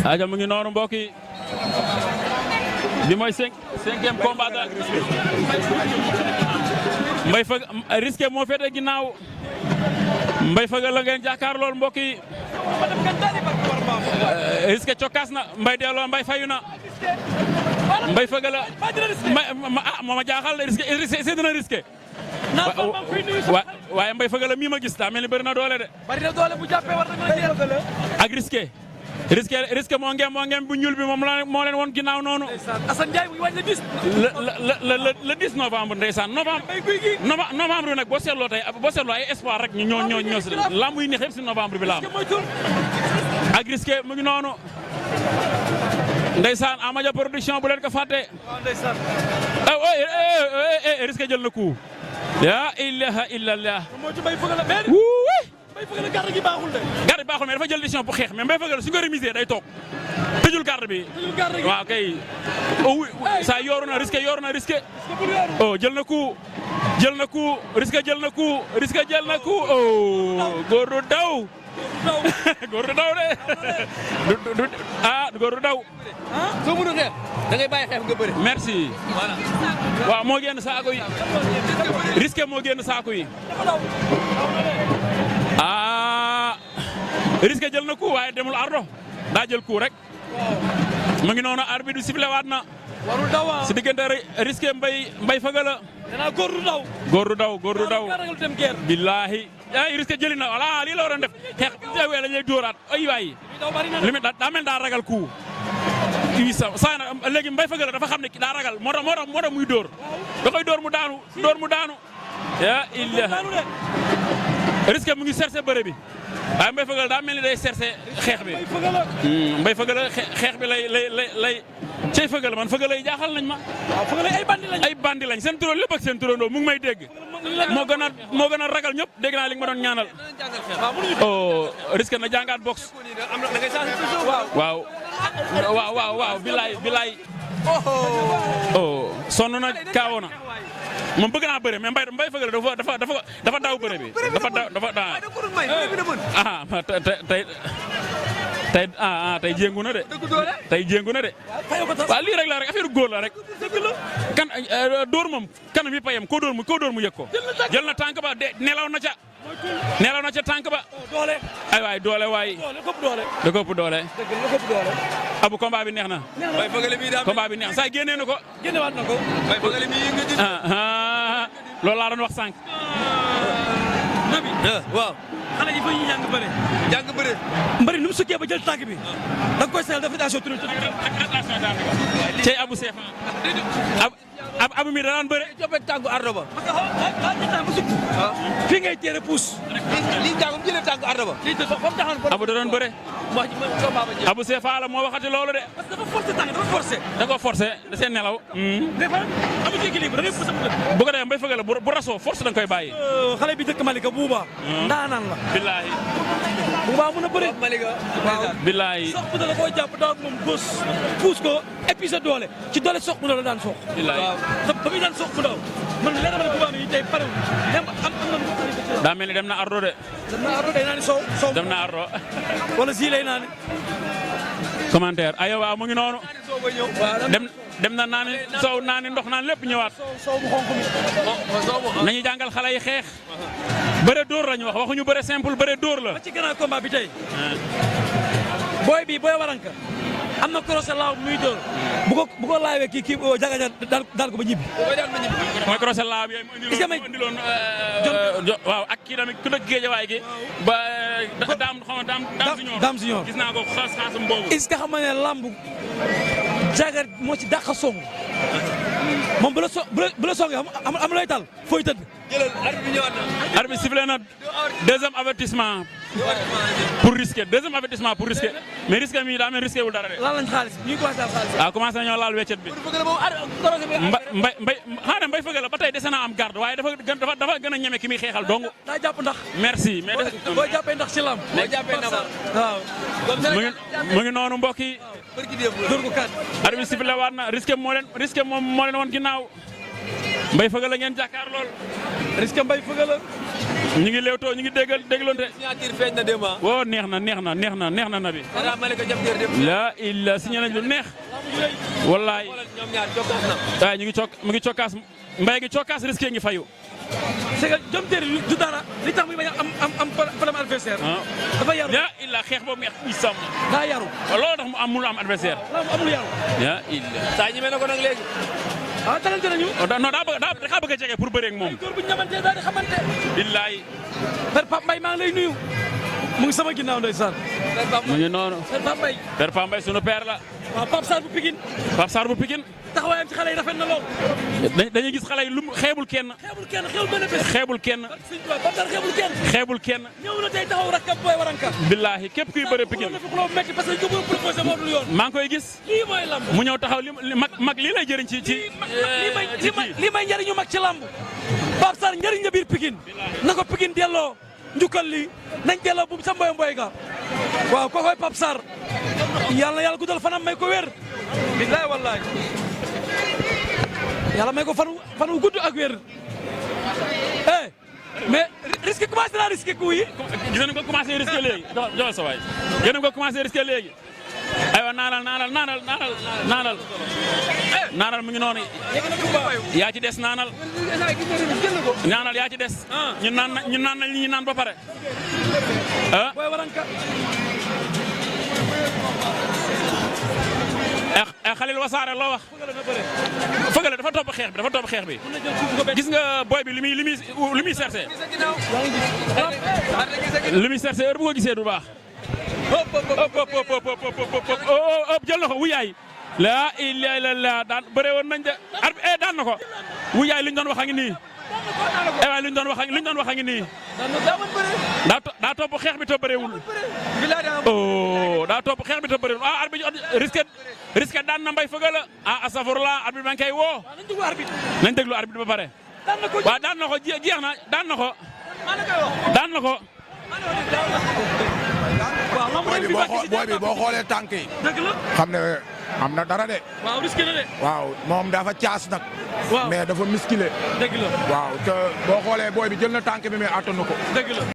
aja mu ngi noonu mbokk yi bi mooy cinquième combat da Mbaye Feugeula Risqué moo féete ginnaaw Mbaye Feugeula la ngeen jàkkaar lool mbokk yi Risqué cokkaas na Mbaye delloo Mbaye fayu na Mbaye Feugeula moo ma jaaxal Risqué c'est dina Risqué waaye Mbaye Feugeula mii ma gis daa mel ni bëri na doole de. bëri na doole bu jàppee war na jël ak Risqué moo ngeem bu ñuul bi moom moo leen woon ginnaaw noonu. Assane Ndiaye mu ngi waaj le 10 novembre ndeysaan novembre bi nag boo seetloo ay espoir rek ñoo si lamb yi neex yëpp si novembre bi la am. ak Risqué mu ngi noonu ndeysaan Amadia production bu leen ko fàtte. ndeysaan Risqué jël na coup. yaa ilaha illallah. moo ci Mbaye Feugeula Mbaye Feugeula garde gi baaxul de. garde baaxul mais dafa jël décision pour xeex mais Mbaye Feugeula su ko remisé day toog tëjul garde bi. waaw kay. saa yooru na Risqué oh jël na coup Risqué jël na coup oh góor du daw. góor du daw de góor du daw. soo mënul xeex da ngay bàyyi xeex nga bëri. merci. waaw moo génn saako yi Risqué moo génn saako yi. Risqué jël na coup waaye demul ardo daa jël coup rek. mu ngi noonu arbitre bi sifflé waat na. warul daw si diggante Risqué Mbaye Feugeula. danaa góor du daw. billaahi Risqué jëli na voilà lii la waroon def xeex jawee la ñuy dóoraat ay waay limit daa mel daa ragal coup saa na léegi Mbaye Feugeula dafa xam ne daa ragal moo tax muy dóor da koy dóor mu daanu ya illaha Risqué mu ngi cherché bëre bi waaye Mbaye Feugeula daa mel ni day cherché xeex bi Mbaye Feugeula xeex bi lay cey Feugeula man Feugeula yi jaaxal nañ ma. waaw Feugeula ay bandi lañ seen turandoo lépp ak seen turandoo mu ngi may dégg. moo gën a ragal ñëpp dégg naa li nga ma doon ñaanal. oh Risqué na jàngaat box. waaw bilaay. oh sonn na kaawo na moom bëgg naa bëre mais Mbaye Feugeula dafa daw bëre bi. tey jéngu na de. waaw lii rek la rek affaire góor la rek. kan dóor moom kanam bi payam koo dóor mu yëg ko. jël na tànk ba de nelaw na ca tànk ba. ay waay doole waay. da ko ëpp doole. abu combat bi neex na. combat bi neex na saa génnee na ko. génnewaat na ko. loolu laa doon wax sànq. Nabi waaw. xale yi fa ñuy jàng bëre. mbëri nu mu sukkee ba jël tànk bi. da nga koy seetlu dafa attention tuuti. cey Abou Sefa. Abou mi daan bëre. joppe tànku ardo ba. fii ngay téere puus. lii jàngum jëlee tànku ardo ba. Abou da doon bëre. Abou Sefa la moo waxati loolu de. parce que dafa forcé tànk dafa forcé. da ko forcé da seen nelaw. des fois amu équilibre da ngay poussé bu ko defee Mbaye Feugeula bu rasoo force da nga koy bàyyi. xale bi dëkk Malika Buuba. ndaanaan la. billaahi. Buuba mën a bëri. Malika waaw. billaahi. sox bu da koy jàpp daw ak moom gos puus ko épuisé doole ci doole sox bu la daan sox. billaahi. waaw ba muy daan sox bu ndaw man leer na ma ne Buuba mi tey pare am na. daa mel ni dem na ardo de. dem na ardo day naan sow. dem na ardo. wala si lay naan. commentaire ayo waaw mu ngi noonu. dem na naani soow naani ndox naan lépp ñëwaat. nañu jàngal xale yi xeex. bëre dóor la ñu wax waxuñu bëre simple bëre dóor la. ba ci grand combat bi tey. booy waranka am na crochet laaw muy dóor. bu ko laawee kii jagaja daal ko ba ñibbi. mooy crochet laaw yooyu mu indiloon waaw ak kii tamit ku dëkk Géejawaay gi. ba daam siñoor gis naa ko xaasam boobu. est-ce que xam nga ne lamb jagar moo ci dàq song moom bu la songee am lay tal fooy tëdd. jëlal arbitre bi ñëwaat na. arbitre sifflé na deuxième avertissement pour Risqué mais Risqué mi daa mel Risqué wul dara de. laal lañ xaalis ñu ngi commencé laal xaalis. waaw commencé nañoo laal weccet bi. Mbaye Feugeula ba tey dese naa am garde waaye dafa gën a ñeme ki muy xeexal dong. daa jàpp ndax. merci mais boo jàppee ndax ci lamb. boo jàppee ndax waaw. mu ngi noonu mbokk yi. dóor ko kat. arbitre sifflé waat na Risqué moo leen woon ginnaaw Mbaye Feugeula ngeen jàkkaar lool. Risqué Mbaye Feugeula ñu ngi léewtoo ñu ngi dégloonte. signature feeñ na démb. woo neex na nabi. la illa signé nañ lu neex. wallaay. ñoom ñaar jokkoos na. waaye mu ngi cokkaas mbay gi cokkaas risqué ngi fayu. c'est que Diom Terry du dara li tax muy bañ a am problème adversaire. dafa yaru la illa xeex boobu neex i sam. daa yaru. loolu tax mu amul am adversaire. amul yaru. la illa. saa ñeme na ko nag léegi. talante nañu. non daa bëgg a jege pour bëreeg moom. góor bu ñu ñamante daal di xamante. billaay. Père Pape Mbaye maa ngi lay nuyu. mu ngi sama ginnaaw ndeysaan. mu ngi noonu. Père Pape Mbaye. Père Pape Mbaye sunu père la. waaw Pape Sarr bu Pikine. Pape Sarr bu Pikine. taxawaayam ci xale yi rafet na lool. dañuy gis xale yi lu xeebul kenn. xeebul benn bés. xeebul kenn. Pape Sarr xeebul kenn. ñëw na tey taxaw rakkam booy waranka. billahi képp kuy bëre Pikine. metti parce que ñu ko proposé moo dul yoon. maa ngi koy gis. lii mooy lamb. mu ñëw taxaw mag lii lay jëriñ ci. lii may njëriñu mag ci lamb. Pape Sarr njëriñ la biir Pikine. na ko Pikine delloo njukkal li nañ delloo bu sa mboy ga. waaw kookoy Pape Sarr. yàlla guddal fanam may ko wér. billahi wallahi. yàlla may ko fan wu gudd ak wér. mais risque commencé naa risque ku yi. gis nañu ko commencé risqué léegi jox sa waay. gis nañu ko commencé risqué léegi. aywa naanal mu ngi noonu. yaa ci des naanal. yaa ci des. ñu naan nañ li ñu naan ba pare. booy waranka. Khalil Wassare loo wax. Feugeuleu dafa topp xeex bi. gis nga boy bi li muy cherché. li muy cherché heure bu ko gisee du baax. hop jël na ko wuyaay. la ilaha illallah daan bëree woon nañ de daan na ko. wuyaay li ñu doon wax a ngi nii. waaye li ñu doon wax a ngi nii. daa topp xeex bi te bëreewul. daa topp xeex bi te bëreewul arbitre risqué daan na Mbaye Feugeuleu astafurlah arbitre ba nga koy woo. nañ déglu arbitre ba pare. waaw daan na ko jeex na daan na ko. booy bi boo xoolee tànk yi. xam ne am na dara de. waaw risqué na de. waaw moom dafa caas nag. waaw mais dafa musculé. dëgg la waaw te boo xoolee booy bi jël na tànk bi mais attanu ko. dëgg la.